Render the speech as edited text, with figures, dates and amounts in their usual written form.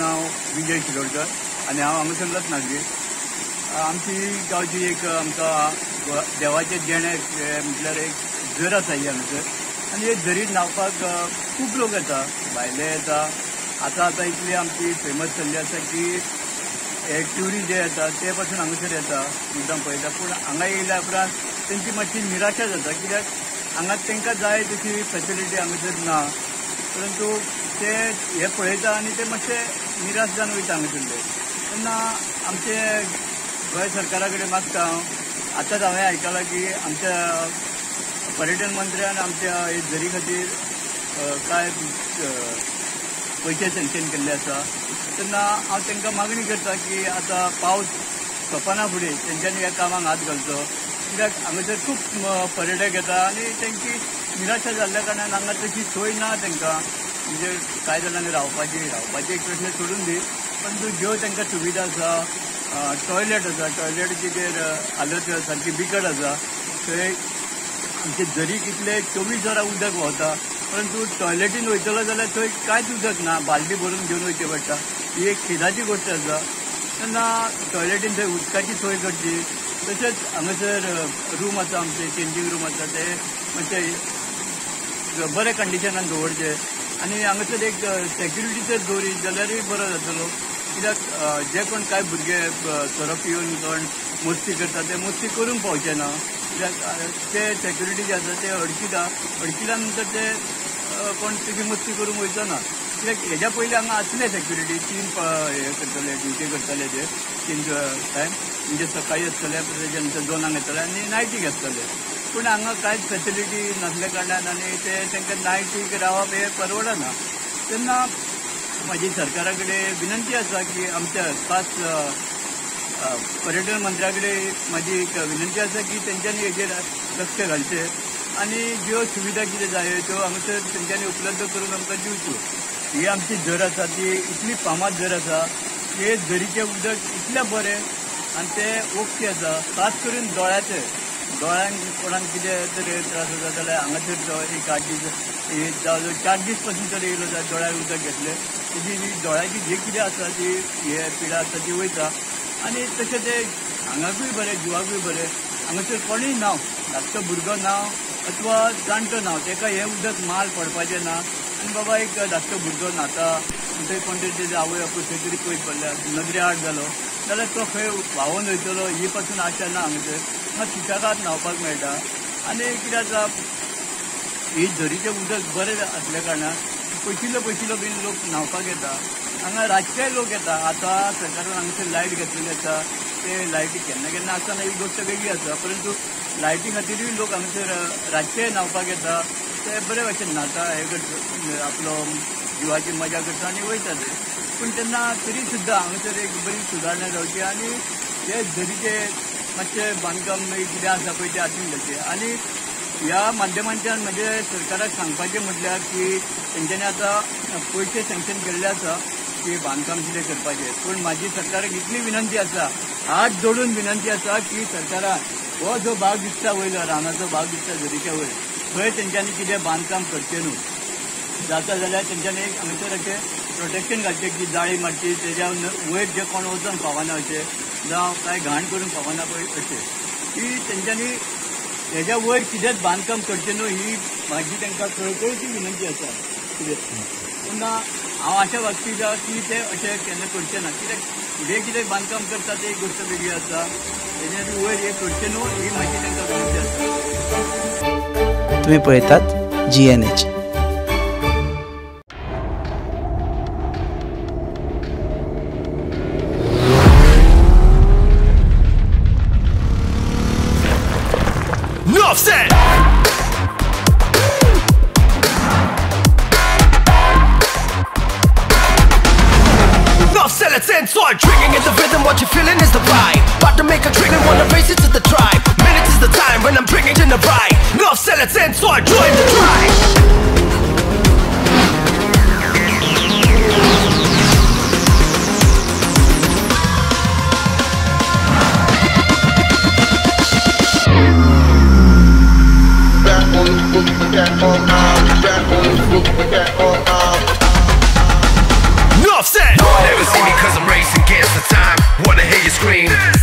नांव विजय शिरोडकर आनी हांव हांगासरलोच नागरीक. आमची गांवची एक आमकां देवाचें देणें म्हटल्यार एक झर आसा ही हांगासर आनी हे झरीत न्हांवपाक खूब लोक येता, भायले येता. आतां आतां इतली आमची फेमस जाल्ली आसा की हे ट्युरिस्ट जे येता ते पासून हांगासर येता, मुद्दाम पळयता. पूण हांगा येयल्या उपरांत तेंची मातशी निराशा जाता, कित्याक हांगा तांकां जाय तशी फेसिलिटी हांगासर ना. परंतु ते हे पळयता आनी ते मातशे निराश जावन वयता हांगासरले. तेन्ना आमचे गोंय सरकारा कडेन मागता हांव, आतांच हांवें आयकलां की आमच्या पर्यटन मंत्र्यान आमच्या हे झरी खातीर कांय पयशे सँक्शन केल्ले आसा. तेन्ना हांव तांकां मागणी करता की आतां पावस सोंपना फुडें तेंच्यांनी ह्या कामाक हात घालचो, कित्याक हांगासर खूब पर्यटक येता आनी तांची निराशा जाल्ल्या कारणान हांगा तशी सोय ना तांकां. म्हणजे कांय जाणांक रावपाची एक प्रश्न सोडून दी, परंतु ज्यो तांकां सुविधा आसा, टॉयलेट आसा, टॉयलेटीचेर हालत सारकी बिकट आसा. थंय आमचे झरीक इतले 24 वरां उदक व्हांवता, परंतु टॉयलेटीन वयतलो जाल्यार थंय कांयच उदक ना, बालदी भरून घेवन वयचें पडटा. ही एक खेदाची गोश्ट आसा. तेन्ना टॉयलेटीन थंय उदकाची सोय करची. तशेंच हांगासर रूम आसा, आमचे चेंजींग रूम आसा, ते मातशे बऱ्या कंडिशनान दवरचे आनी हांगासर एक सेक्युरिटी जर दवरीत जाल्यारूय बरो जातलो. कित्याक जे कोण कांय भुरगे सोरो पिवन कोण मस्ती करता ते मस्ती करूंक पावचे ना, कित्याक ते सेक्युरिटी जे आसा ते अडकिता, अडकिल्या नंतर ते कोण तशी मस्ती करूंक वयचो ना. कित्याक हेज्या पयलीं हांगा आसले सेक्युरिटी, 3 हे करतले, ड्युटी करतले ते 3 टायम, म्हणजे सकाळी आसतले, तेच्या नंतर 2 येतले आनी नायटीक आसतले. पूण हांगा कांयच फेसिलिटी नासल्या कारणान आनी ते तांकां नायटीक रावप हें परवडना. तेन्ना म्हाजी सरकारा कडेन विनंती आसा की आमच्या खास पर्यटन मंत्र्या कडेन म्हाजी एक विनंती आसा की तेंच्यांनी हेजेर लक्ष घालचें आनी ज्यो सुविधा कितें जाय त्यो हांगासर तेंच्यांनी उपलब्ध करून आमकां दिवच्यो. ही आमची झर आसा ती इतली फामाद झर आसा, हे झरीचें उदक इतलें बरें आनी तें ओके आसा. खास करून दोळ्याचें, दोळ्यांक कोणाक कितें तरी त्रास जाता जाल्यार हांगासर तो एक 8 दीस जावं 4 दीस पासून तरी येयलो जाल्यार दोळ्याक उदक घेतलें, तेजी जी दोळ्याची जी कितें आसा ती हे पिडा आसा ती वयता. आनी तशें तें हांगाकूय बरें, जिवाकूय बरें. हांगासर कोणूय न्हांव, धाकटो भुरगो न्हांव अथवा जाणटो न्हांव, ताका हें उदक माल पडपाचें ना. आनी बाबा एक धाकटो भुरगो न्हाता थंय कोण तरी तेजे आवय बापूय खंय तरी पयस पडल्या, नदरे आड जालो जाल्यार तो खंय व्हांवून वयतलो ही पासून आशा ना हांगासर. मात सुशेगाद न्हांवपाक मेळटा. आनी कितें आसा, ही झरीचें उदक बरें आसल्या कारणान पयशिल्लो पयशिल्लो बीन लोक न्हांवपाक येता. हांगा रातचेय लोक येता. आतां सरकारान हांगासर लायट घेतलेली आसा, ते लायटी केन्ना केन्ना आसतना ही गोश्ट वेगळी आसा, परंतु लायटी खातीरूय लोक हांगासर रातचेय न्हांवपाक येता. ते बरे भशेन न्हाता, हे करता, आपलो जिवाची मजा करता आनी वयता ते. पूण तेन्ना तरी सुद्दां हांगासर एक बरी सुदारणा जावची आनी हे झरीचे मातशें बांदकाम कितें आसा पळय तें हातीन घालचें. आनी ह्या माध्यमांतल्यान म्हणजे सरकाराक सांगपाचें म्हटल्यार की तेंच्यांनी आतां पयशे सँक्शन केल्ले आसा की बांदकाम कितें करपाचें, पूण म्हाजी सरकाराक इतली विनंती आसा, हात जोडून विनंती आसा की सरकारान हो जो भाग दिसता वयलो रानाचो भाग दिसता झरीच्या वयर, थंय तेंच्यांनी कितें बांदकाम करचें न्हू. जाता जाल्यार तेंच्यांनी हांगासर अशें प्रोटेक्शन घालचें की जाळी मारची, तेज्या वयर जे कोण वचोन पावना अशें, जावं कांय घाण करून पावना पळय अशें, की तेंच्यांनी हेज्या वयर कितेंच बांदकाम करचें न्हू, ही म्हाजी तांकां कळकळीची विनंती आसा. कितें तेन्ना हांव आशा बागतिता की ते अशें केन्ना करचें ना, कित्याक फुडें कितें बांदकाम करता ते एक गोश्ट वेगळी आसा, तेज्या वयर हें करचें न्हू ही म्हाजी तांकां विनंती आसा. तुम्ही पळयतात GNH. Start drinking at the rhythm, what you're feeling is the vibe. About to make a trigger, wanna race it to the tribe. Minutes is the time when I'm bringing in the ride. Love, sell it, and start join the tribe. Back on the book, back on back on the book, back on. Enough said. Wanna see me cause I'm racing against the time. Wanna hear you scream.